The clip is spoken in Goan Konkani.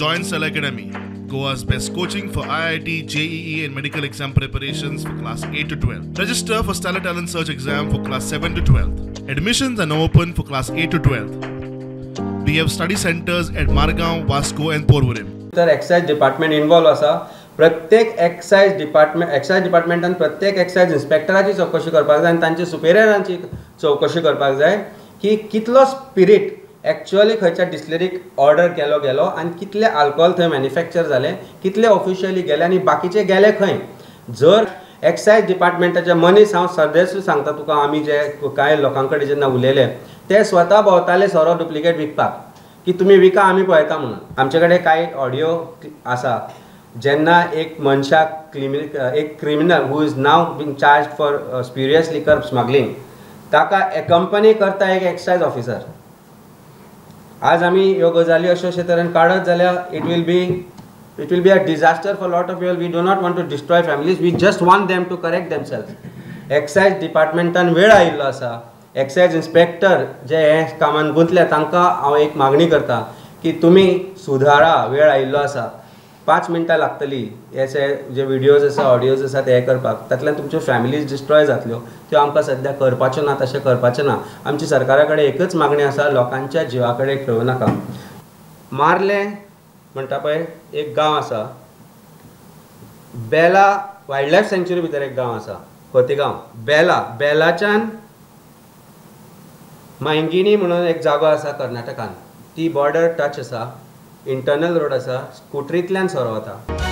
Join Stellar Academy, Goa's best coaching for IIT, JEE and medical exam preparations for class 8 to 12. Register for Stellar Talent Search exam for class 7 to 12. Admissions are now open for class 8 to 12. We have study centers at Margao, Vasco and Porvorim. तर एक्सायज डिपार्टमेंट इन्वॉल्व आसा. प्रत्येक एक्सायज डिपार्टमेंट, एक्सायज डिपार्टमेंटान प्रत्येक एक्सायज इन्स्पेक्टराची चवकशी करपाक जाय आनी तांचे सुपेरियरांची चवकशी करपाक जाय की कितलो स्पिरीट एक्चुअली खंयच्या डिस्टिलरीक ऑर्डर केलो गेलो आनी कितले आल्कोहोल थंय मॅन्युफॅक्चर जाले, कितले ऑफिशियली गेले आनी बाकीचे गेले खंय. जर एक्सायज डिपार्टमेंटाचे मनीस, हांव सदेश सांगता तुका, आमी जे कांय लोकां कडेन जेन्ना उलयले ते स्वता भोंवताले सोरो डुप्लिकेट विकपाक की तुमी विका आमी पळयता म्हणून. आमचे कडेन कांय ऑडियो आसा जेन्ना एक मनशाक एक criminal who is now being charge for spurious liquor smuggling ताका एकंपनी करता एक एक्सायज ऑफिसर. आज आमी ह्यो गजाली अश्यो अशे तरेन काडत जाल्यार it will be a disaster for lot of people. We do not want to destroy families, we just want them to correct themselves. Excise डिपार्टमेंटान वेळ आयिल्लो आसा. एक्सायज इन्स्पेक्टर जे हे कामान गुंतले तांकां हांव एक मागणी करता की तुमी सुधारा, वेळ आयिल्लो आसा. 5 मिनटां लागतली हे जे विडियोज आसा, ऑडियोज आसा ते हे करपाक, तातल्यान तुमच्यो फॅमिलीज डिस्ट्रॉय जातल्यो, त्यो आमकां सद्या करपाच्यो ना, तशें करपाचें ना. आमची सरकारा कडेन एकच मागणी आसा, लोकांच्या जिवा कडेन खेळूं नाका. मार्ले म्हणटा पळय एक गांव आसा, बेला वायल्ड लायफ सँच्युरी भितर एक गांव आसा, खोतीगांव, बेला, बेलाच्यान मांगिणी म्हणून एक जागो आसा कर्नाटकान, ती बॉर्डर टच आसा, इंटरनल रोड आसा, स्कुटरींतल्यान सोरो वता.